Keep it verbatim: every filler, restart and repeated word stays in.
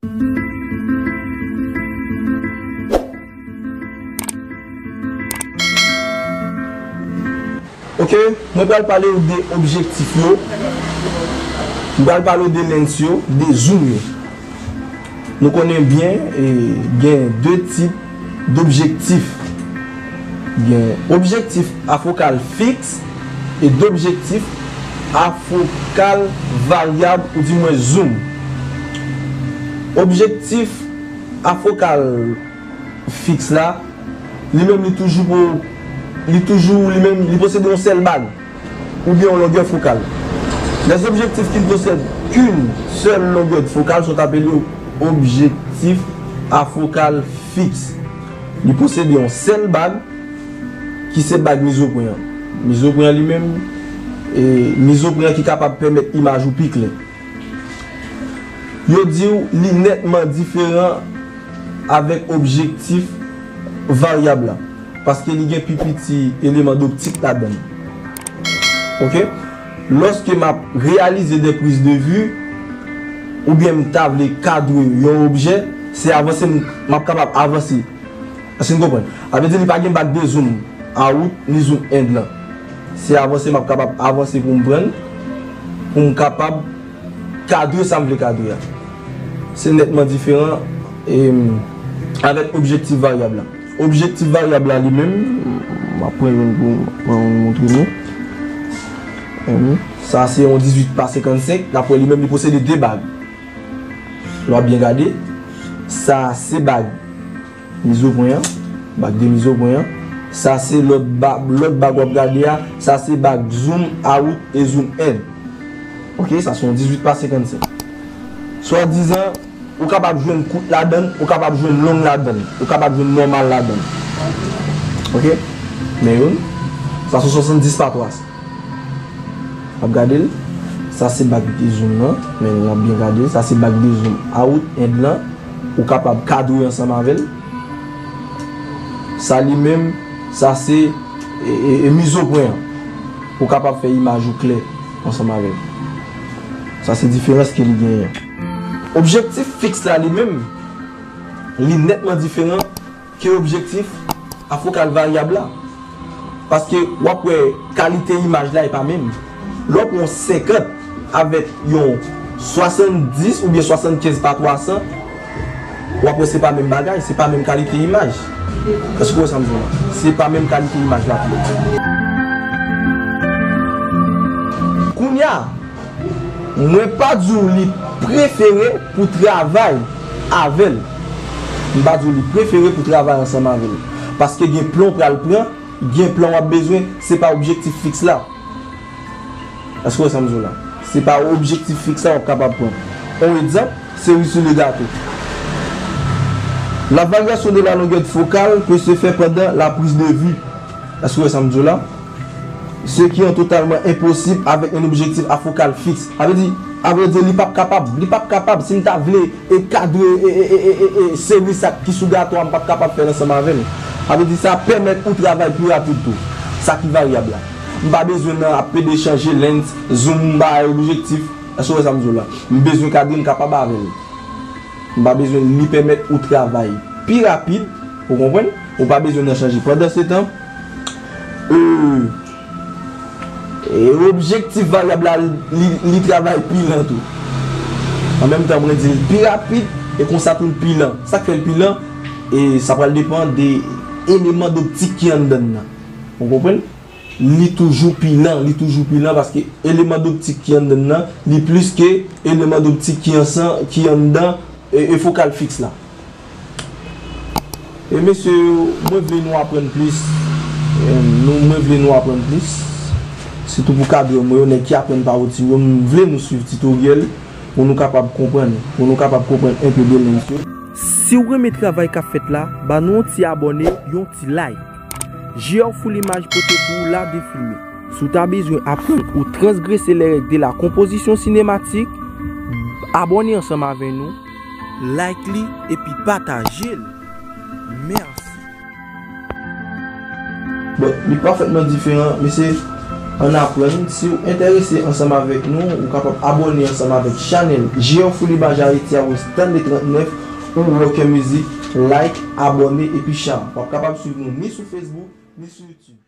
Ok, mwen pral pale w de objektif yo. Mwen pral pale w de lens yo, de zoom yo. Nou konnen byen, e, gen de tip d'objektif. Gen objektif a fokal fiks e d'objektif a fokal varyab, oudimwen zoom. Objektif a fokal fiks la, li menm li toujou pou, li toujou, li menm, li posede yon sèl bag, oubyen yon longè fokal. Les objectifs qui ne possèdent qu'une seule longueur de focale sont appelés objectifs à focale fixe. Li posede yon sèl bag, ki se bag mizopwen an. Mizopwen an li menm, e, mizopwen an ki kapab pèmèt imaj ou pi klè. Yo di w li nètman diferan avèk objektif varyab la, paske li gen pi piti eleman doptik ladan l. Ok? Lòske m ap reyalize de priz de vi, oubyen m ta vle kadre yon objè, se avanse m, m ap kapab avanse. Èske n konprann? Sa vle di li pa gen bag de zoom out ni zoom in lan. Se avanse m ap kapab avanse pou m pran l, pou m kapab kadre sa m vle kadre a. Se nètman diferan, em, avèk objektif varyab la. Objektif varyab la li menm, m ap pran youn pou m pran youn montre nou. Em, sa se yon dizuit pa senkannsenk. N ap wè li menm li posede de bag. Lè w ap byen gade, sa se bag mizopwen an, bag de mizopwen an. Sa se lòt ba-, lòt bag w ap gade a, sa se bag zoom out e zoom in. Ok, sa se yon dizuit pa senkannsenk. Swadizan, ou kapab jwenn kout ladan l, ou kapab jwenn long ladan l, ou kapab jwenn nòmal ladan l. Ok? Men youn, sa se swasanndis pa twa sa. W ap gade l. Sa se bag de zoom nan. Men n ap byen gade l. Sa se bag de zoom out in lan. Ou kapab kadre ansanm avè l. Sa li menm, sa se, e, e, e mizopwen an. Ou kapab fè imaj ou klè ansanm avè l. Sa se diferans ke li genyen. Objektif fiks la li menm, li nètman diferan ke objektif a fokal varyab la. Paske w ap wè kalite imaj la e pa menm. Lè w pran yon senkant avèk yon swasanndis oubyen swasannkenz pa twa san, w ap wè se pa menm bagay, se pa menm kalite imaj. Èske w wè sa m di w la? Se pa menm kalite imaj la tou. Kounye a, mwen pa di w li prefere pou travay avè l. M pa di w li prefere pou travay ansanm avè l. Paske gen plan w pral pran, gen plan w ap bezwen, se pa objektif fiks la. Èske w wè sa m di w la? Se pa objektif fiks la w ap kapab pran. On egzanp, cerise sur le gâteau. La variation de la longueur de focale peut se faire pendant la prise de vue. Èske w wè sa m di w la? Ce qui est totalement impossible avec un objectif à focale fixe. Sa vle di, sa vle di, li p ap kapab, li p ap kapab, si m ta vle e kadre, e, e, e, e, e, e, seri sa ki sou gato a, m p ap kapab fè l ansanm avè l. Sa vle di, sa pèmèt ou travay pi rapid tou. Sa ki varyab la. M pa bezwen nan ap pede chanje lens, zoom, m pa objektif. Èske w wè sa m di w la? M bezwen kadre, m kapab avè l. M pa bezwen li pèmèt ou travay pi rapid, ou konprann? Ou pa bezwen nan chanje. Pandansetan, e, e objektif varyab la, li, li travay pi lan tou. An menm tan, mwen di l pi rapid, e konsa tou l pi lan. Sa k fè l pi lan, e sa pral depann de eleman doptik ki anndan l nan. Ou konprann? Li toujou pi lan, li toujou pi lan, paske eleman doptik ki anndan l nan, li plis ke eleman doptik ki ansan, ki anndan, e, e fokal fiks la. E mesye yo, mwen vle nou aprann plis. E, nou, mwen vle nou aprann plis. Sitou pou kadrè mwen yo, nèg ki aprann pa woutin yo, m vle nou swiv titoryèl pou nou kapab konprann, pou nou kapab konprann enpe de lens yo. Si w renmen travay k ap fèt la, ba nou yon ti abòne, yon ti like. J R Full Image pote pou ou la defilme. Si w ta bezwen aprann ou transgrese les règles de la composition cinématique, abòne ansanm avè nou, like li epi pataje l. Mèsi. Bon, li pafètman diferan, mesye. Ann aprann. Si w enterese ansanm avèk nou, ou kapab abòne ansanm avèk chanèl J R Fully Bajay Haiti a, ou Stanley trannèf, ou Rocker Music, like, abòne epi share. W ap kapab swiv nou ni sou Facebook, ni sou YouTube.